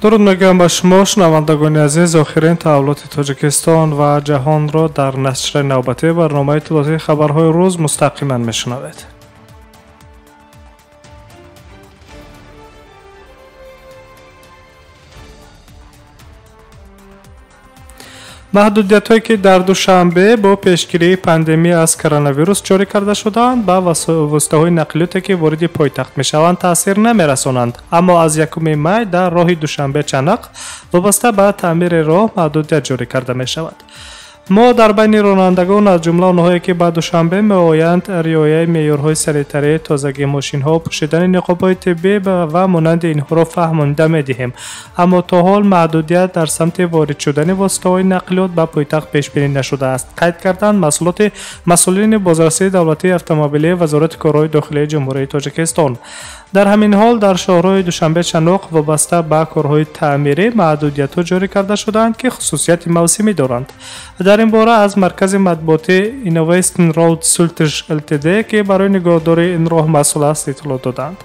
Дуруд мегӯям ба шумо, шунавандагони азиз. Охирин таҳаввулоти Тоҷикистон ва ҷаҳонро дар нашри навбатии барномаи иттилоотии хабарҳои рӯз мустақиман мешунавед. Маҳдудиятҳое ки дар Душанбе бо пешгирии пандемия аз коронавирус ҷорӣ карда шудаанд, ба воситаҳои нақлиёте ки вориди пойтахт мешаванд таъсир намерасонанд. Аммо аз 1 май дар роҳи Душанбе-Чанақ вобаста ба таъмири роҳ маҳдудият ҷорӣ карда мешавад. Мо дар байни ронандагон, аз ҷумла онҳое ки ба Душанбе меоянд, риояи меъёрҳои санитарии, тозагии мошинҳо, пӯшидани ниқобҳои тиббӣ ва монанди инҳоро фаҳмонида медиҳем. Аммо то ҳол маҳдудият дар самти ворид шудани воситаҳои нақлиёт ба пойтахт пешбинӣ нашудааст, қайд карданд масъулини бозрасии давлатии автомобилии Вазорати корҳои дохилии Ҷумҳурии Тоҷикистон. Дар ҳамин ҳол дар шоҳроҳи Душанбе-Чаноқ вобаста ба корҳои таъмирӣ маҳдудиятҳо ҷорӣ карда шудаанд, ки хусусияти мавсимӣ доранд. Дар ин бора аз маркази матбуотии Innovation Road Sultish Ltd, ки барои нигоҳдории ин роҳ масъул аст, иттилоъ доданд.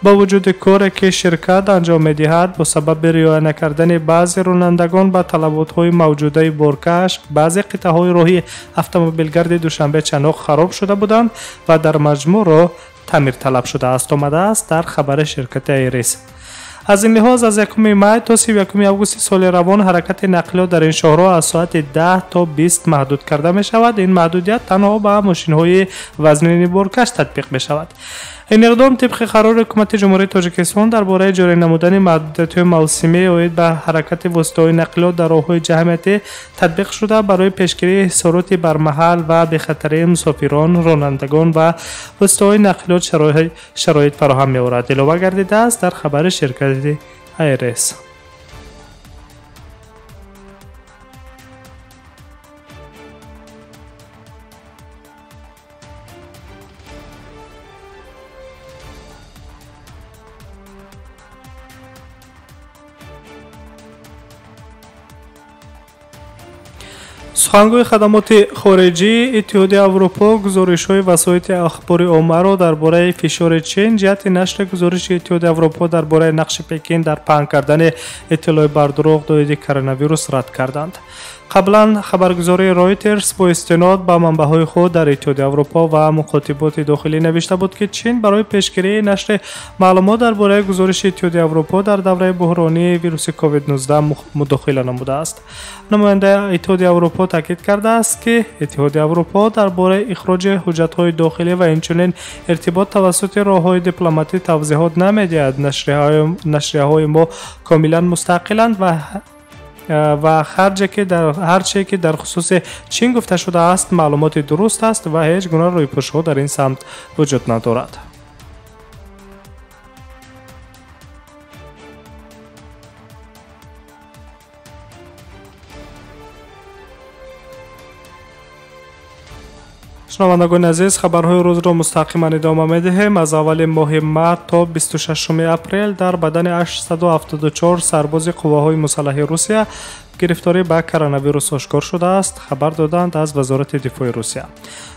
Бо вуҷуди коре ки ширкат анҷом медиҳад, бо сабаби риоя накардани баъзе ронандагон ба талаботҳои мавҷудаи боркаш, баъзе қитъаҳои роҳи автомобилгарди Душанбе-Чаноқ хароб шуда буданд ва дар маҷмӯъ роҳ таъмирталаб шудааст, омадааст дар хабари ширкати Айрис. Аз ин лиҳоз аз 1 май то 31 августи соли равон ҳаракати нақлиёт дар ин шоҳроҳ аз соати 10 то 20 маҳдуд карда мешавад. Ин маҳдудият танҳо ба мошинҳои вазнини боркаш татбиқ мешавад. Ин иқдом тибқи қарори Ҳукумати Ҷумҳурии Тоҷикистон дар бораи ҷорӣ намудани маҳдудиятҳои мавсимӣ оид ба ҳаракати воситаҳои нақлиёт дар роҳҳои ҷамъиятӣ татбиқ шуда, барои пешгирии ҳисороти бармаҳал ва бехатарии мусофирон, ронандагон ва воситаҳои нақлиёт шароит фароҳам меорад, илова гардидааст дар хабари ширкати Айрес. Сухангӯи хадамоти хориҷии Иттиҳоди Аврупо гузоришҳои васоити ахбори оммаро дар бораи фишори Чин ҷиҳати нашри гузориши Иттиҳоди Аврупо дар бораи нақши Пекин дар паҳн кардани иттилои бардурӯғ доиди коронавирус рад карданд. Қаблан хабаргузории Ройтерс бо истинод ба манбаъҳои худ дар Иттиҳоди Аврупо ва мукотиботи дохилӣ навишта буд, ки Чин барои пешгирии нашри маълумот дар бораи гузориши Иттиҳоди Аврупо дар давраи буҳронии вируси COVID-19 мудохила намудааст. Намояндаи Иттиҳоди Аврупо таъкид кардааст, ки Иттиҳоди Аврупо дар бораи ихроҷи ҳуҷҷатҳои дохилӣ ва инчунин иртибот тавассути роҳҳои дипломатӣ тавзеҳот намедиҳад. Нашрияҳои мо комилан мустақиланд ва ҳарче ки дар хусуси Чин гуфта шудааст, маълумоти дуруст аст ва ҳеҷ гуна рӯйпӯшҳо дар ин самт вуҷуд надорад. Шунавандагони азиз, хабарҳои рӯзро мустақиман идома медиҳем. Аз аввали моҳи март то 26 апрел дар бадани 874 сарбози қувваҳои мусаллаҳи Русия гирифторӣ ба коронавирус ошкор шудааст, хабар доданд аз Вазорати дифои Русия.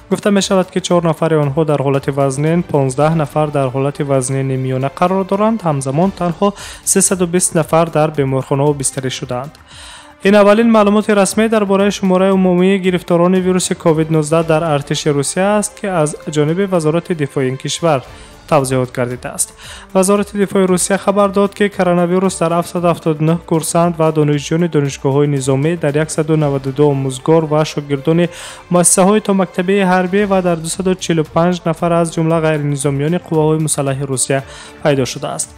Гуфта мешавад, ки 4 нафари онҳо дар ҳолати вазнин, 15 нафар дар ҳолати вазнини миёна қарор доранд. Ҳамзамон танҳо 320 нафар дар беморхонаҳо бистарӣ шудаанд. Ин аввалин маълумоти расмӣ дар бораи шумораи умумии гирифторони вируси COVID-19 дар артиши Русия аст, ки аз ҷониби Вазорати дифои ин кишвар тавзеҳот гардидааст. Вазорати дифои Русия хабар дод, ки коронавирус дар 779 курсант ва донишҷӯёни донишгоҳҳои низомӣ, дар 192 омӯзгор ва шогирдони муассисаҳои томактабии ҳарбӣ ва дар 245 нафар аз ҷумла ғайринизомиёни қувваҳои мусаллаҳи Русия пайдо шудааст.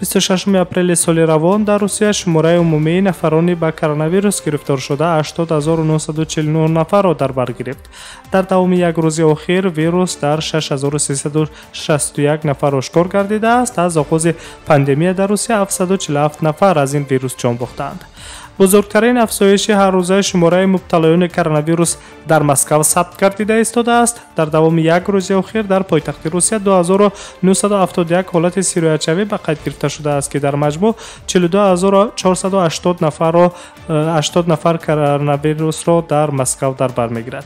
26 апрели соли равон дар Русия шумораи умумии нафарони ба коронавирус гирифтор шуда 80949 нафарро дар бар гирифт. Дар давоми як рӯзи охир вирус дар 6361 нафар ошкор гардидааст. Аз оғози пандемия дар Русия 747 нафар аз ин вирус ҷон бохтаанд. Бузургтарин афзоиши ҳаррӯзаи шумораи мубталоёни коронавирус дар Москва сабт гардида истодааст. Дар давоми як рӯзи охир дар пойтахти Русия 2971 ҳолати сироятшавӣ ба қайд гирифта шудааст, ки дар маҷмӯъ 42480 нафар коронавирусро дар Москва дар бар мегирад.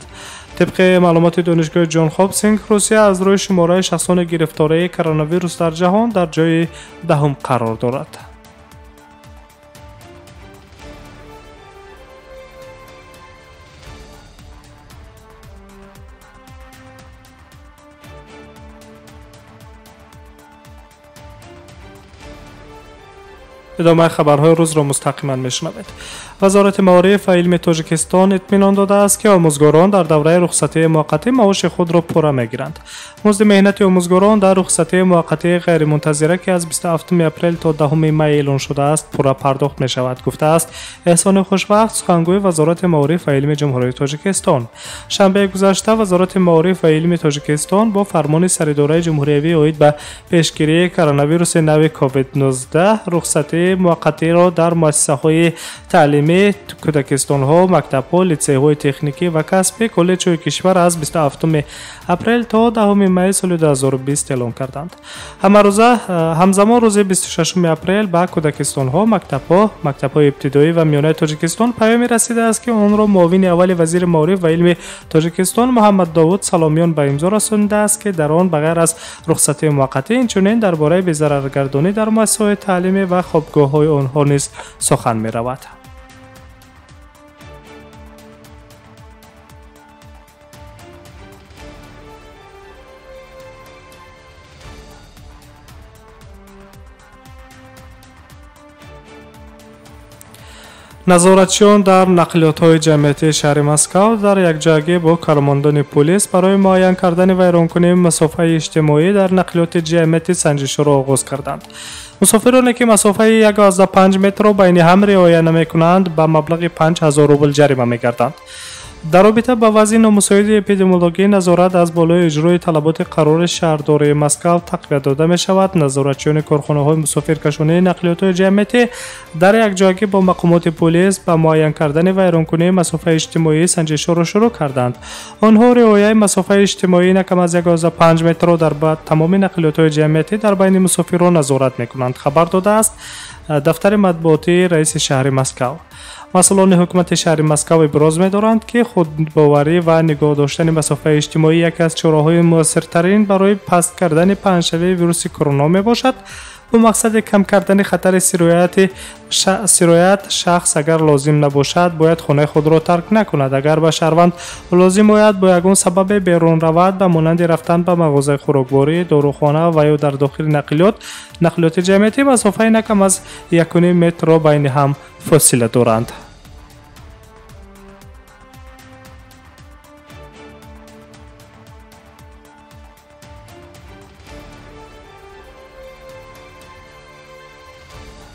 Тибқи маълумоти донишгоҳи Ҷон Хопкинс, Русия аз рӯи шумораи шахсони гирифтораи коронавирус дар ҷаҳон дар ҷои даҳум қарор дорад. Идомаи хабарҳои рӯзро мустақиман мешунавед. Вазорати маориф ва илми Тоҷикистон итминон додааст, ки омӯзгорон дар давраи рухсатии муваққатӣ маоши худро пурра мегиранд. Музди меҳнати омӯзгорон дар рухсатии муваққатии ғайримунтазира, ки аз 27 апрел то 10 май эълон шудааст, пурра пардохт мешавад, гуфтааст Эҳсони Хушвақт, сухангӯи Вазорати маориф ва илми Ҷумҳурии Тоҷикистон. Шанбеи гузашта Вазорати маориф ва илми Тоҷикистон бо фармони Саридораи ҷумҳуриявӣ оид ба пешгирии коронавируси нави COVID-19 рухсатии муваққатиро дар муассисаҳои таълимӣ, кӯдакистонҳо, мактабҳо, литсейҳои техникӣ ва касбӣ, коллеҷҳои кишвар аз 27 апрел то 10 май соли 2020 эълон карданд. Ҳамарӯза ҳамзамон рӯзи 26 апрел ба кӯдакистонҳо, мактабҳо, мактабҳои ибтидоӣ ва миёнаи Тоҷикистон паёме расидааст, ки онро муовини аввали вазири маориф ва илми Тоҷикистон Муҳаммад Довуд Саломиён ба имзо расонидааст, ки дар он ба ғайр аз рухсатии муваққатӣ инчунин дар бораи безараргардонӣ дар муассисаҳои таълимӣ ва хобгоҳҳои онҳо низ сухан меравад. Назоратчиён дар нақлиётҳои ҷамъиятии шаҳри Москав дар якҷоягӣ бо кормандони полис барои муайян кардани вайронкунии масофаи иҷтимоӣ дар нақлиёти ҷамъиятӣ санҷишҳоро оғоз карданд. Мусофироне, ки масофаи 1,5 метрро байни ҳам риоя намекунанд, ба маблағи 5000 рубл ҷарима мегарданд. Дар робита ба вазъи номусоиди эпидемиологӣ назорат аз болои иҷрои талаботи қарори шаҳрдории Москав тақвият дода мешавад. Назоратчиёни корхонаҳои мусофиркашонии нақлиётҳои ҷамъиятӣ дар якҷоягӣ бо мақомоти полис ба муайян кардани вайронкунии масофаи иҷтимоӣ санҷишҳоро шурӯъ карданд. Онҳо риояи масофаи иҷтимоӣ на кам аз 1,5 метрро дар тамоми нақлиётҳои ҷамъиятӣ дар байни мусофирон назорат мекунанд, хабар додааст дафтари матбуотии раиси шаҳри Москав. Масъулони ҳукумати шаҳри Москав иброз медоранд, ки худбоварӣ ва нигоҳ доштани масофаи иҷтимоӣ яке аз чораҳои муассиртарин барои паст кардани паҳншавии вируси корона мебошад. Бо мақсади кам кардани хатари сироят шахс агар лозим набошад, бояд хонаи худро тарк накунад. Агар ба шаҳрванд лозим ояд бо ягон сабабе берун равад, ба монанди рафтан ба мағозаи хӯрокворӣ, дорухона ва ё дар дохили нақлиёти ҷамъиятӣ, масофаи на кам аз 1,5 метрро байни ҳам фосила доранд.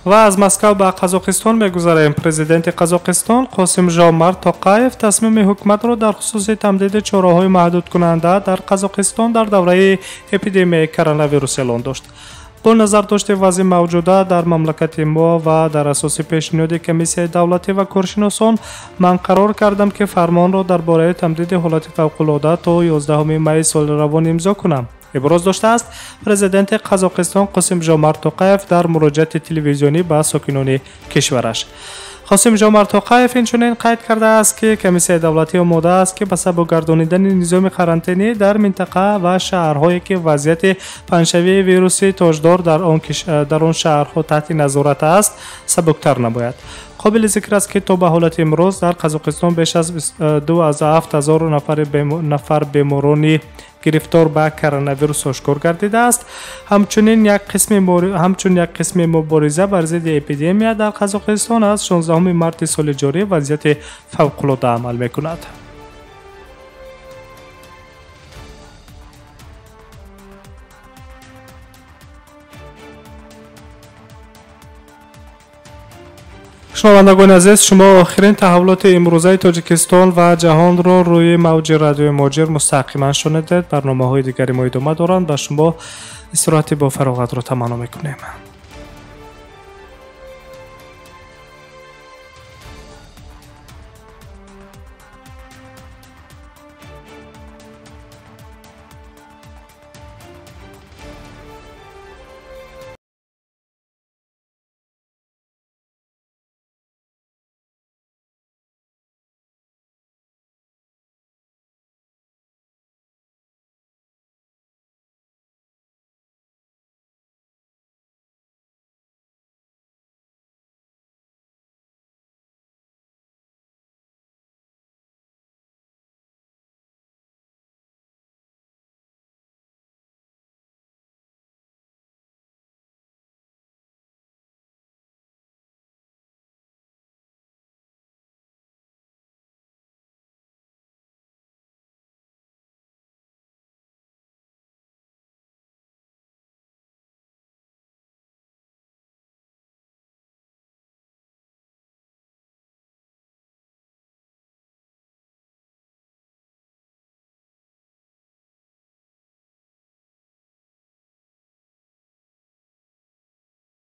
Ва аз Москав ба Қазоқистон мегузарем. Президенти Қазоқистон Қосим-Жомарт Тоқаев тасмими ҳукуматро дар хусуси тамдиди чораҳои маҳдудкунанда дар Қазоқистон дар давраи эпидемияи коронавирус эълон дошт. Бо назардошти вазъи мавҷуда дар мамлакати мо ва дар асоси пешниҳоди комиссияи давлатӣ ва коршиносон, ман қарор кардам, ки фармонро дар бораи тамдиди ҳолати фавқулода то 11 майи соли равон имзо кунам, иброз доштааст президенти Қазоқистон Қосим-Жомарт Тоқаев дар муроҷиати телевизионӣ ба сокинони кишвараш. Қосим-Жомарт Тоқаев инчунин қайд кардааст, ки комиссияи давлатӣ омода аст, ки ба сабук гардонидани низоми карантинӣ дар минтақа ва шаҳрҳое, ки вазъияти паҳншавии вируси тоҷдор дар он шаҳрҳо таҳти назорат аст, сабуктар намояд. Қобили зикр аст, ки то ба ҳолати имрӯз дар Қазоқистон беш аз 2,7 ҳазор нафар беморони гирифтор ба коронавирус ошкор гардидааст. Ҳамчунин як қисми мубориза бар зидди эпидемия дар Қазоқистон аз 16 марти соли ҷорӣ вазъияти фавқулода амал мекунад. Шунавандагони азиз, шумо охирин таҳаввулоти имрӯзаи Тоҷикистон ва ҷаҳонро рӯи мавҷи радиои Муҳоҷир мустақиман шунидед. Барномаҳои дигари мо идома доранд. Ба шумо истироҳати бофароғатро таманно мекунем.